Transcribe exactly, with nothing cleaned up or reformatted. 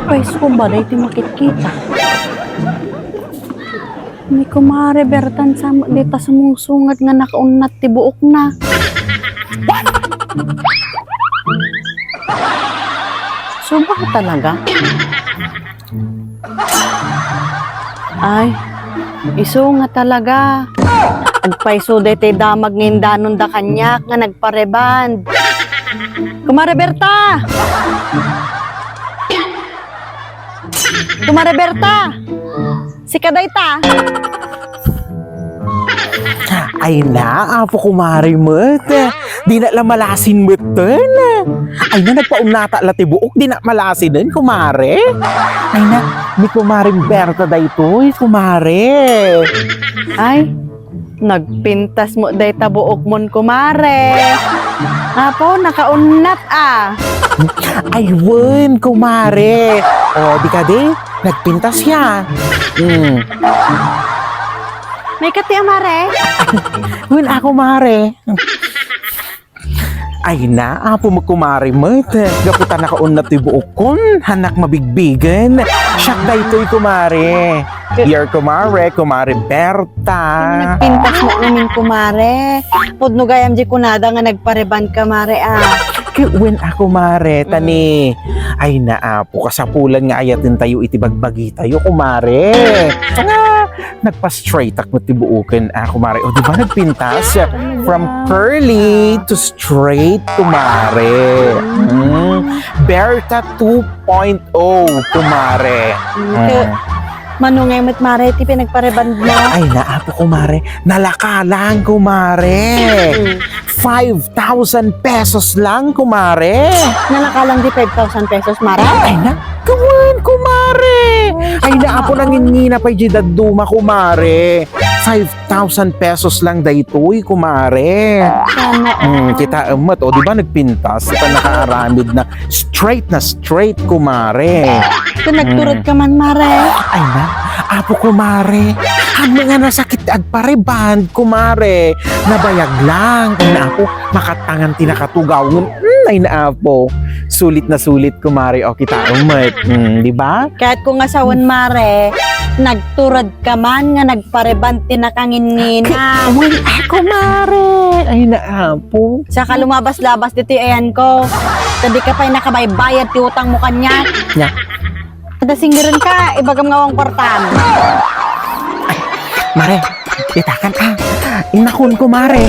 Paisko ba daytoy makitkita? Ni Kumare Bertan sa met dita sumungsungad nga nakaunnat ti buokna. Suba talaga. Ay, isu nga talaga. Agpaiso daytoy damag nga indanonda kaniak nga nagpareband. Kumare Berta! Kumare Berta! Sika dayta? Ay na, apo kumare met. Dina la malasin metten. Ay na, nagpaunnata la ti buok, dina malasinen, kumare. Ay na, ni Kumare Berta daytoy, kumare. Ay, nagpintas met dayta buokmon, kumare. Apo, nakaunnat a. Ay, wen, kumare. O, di kadi, nagpintas ya. Mm. May kati, kumare? Wen, ako, mare. Ay na, apo met kumare met. Gapu ta nakaunnat ti buokkon, hanak mabigbigen. Siak daytoy, kumare. Your kumare, Kumare Berta. Nagpintas met ngamin, kumare. Pudno gayam di kunada nga nagpareband ka, mare, a. Ket wen a, kumare, ta ni. Ay na, apo, kasapulan nga ayatentayo iti bagbagitayo, kumare. Nga, nagpa-straightak met ti buoken, a, kumare. O, di ba, nagpintas? From curly to straight, kumare. Mm. Berta two point oh, kumare. Mm. Kaya, mano ngay met, mare, ti pinagpareband mo? Ay, naapo, kumare. Nalaka lang, kumare. Mm. Five thousand pesos lang, kumare. Nalaka lang di five thousand pesos, mare? Ay na, kawan, kumare. Ay, naapo, nanginngina pay di dadduma, kumare. Five thousand pesos lang daytoy, kumare. Sana all. Mm, kitaem met, o, di ba nagpintas? Di pa nakaaramid na straight na straight, kumare. Kung nagturod ka man, mare. Ay na, apo, kumare. Haan nga nasakit ti agpareband, kumare. Nabayag lang. Ay na, apo, makatangan ti nakatugaw. Mm, ay na, apo. Sulit na sulit, kumare. O, kitaem met. Mm, di ba? Ket kung asawen, mare, nagturod ka man nga nagpareband ti nakanginnina. Wen a, kumare. Ay, naapo. Saka lumabas-labas ditoy ayanko. Ta dika pay nakabaybayad ti utangmo kaniak. Nya? Adda singirem ka, ibagam nga awan kuartam. Ay, mare, itakan a. Inakon, kumare.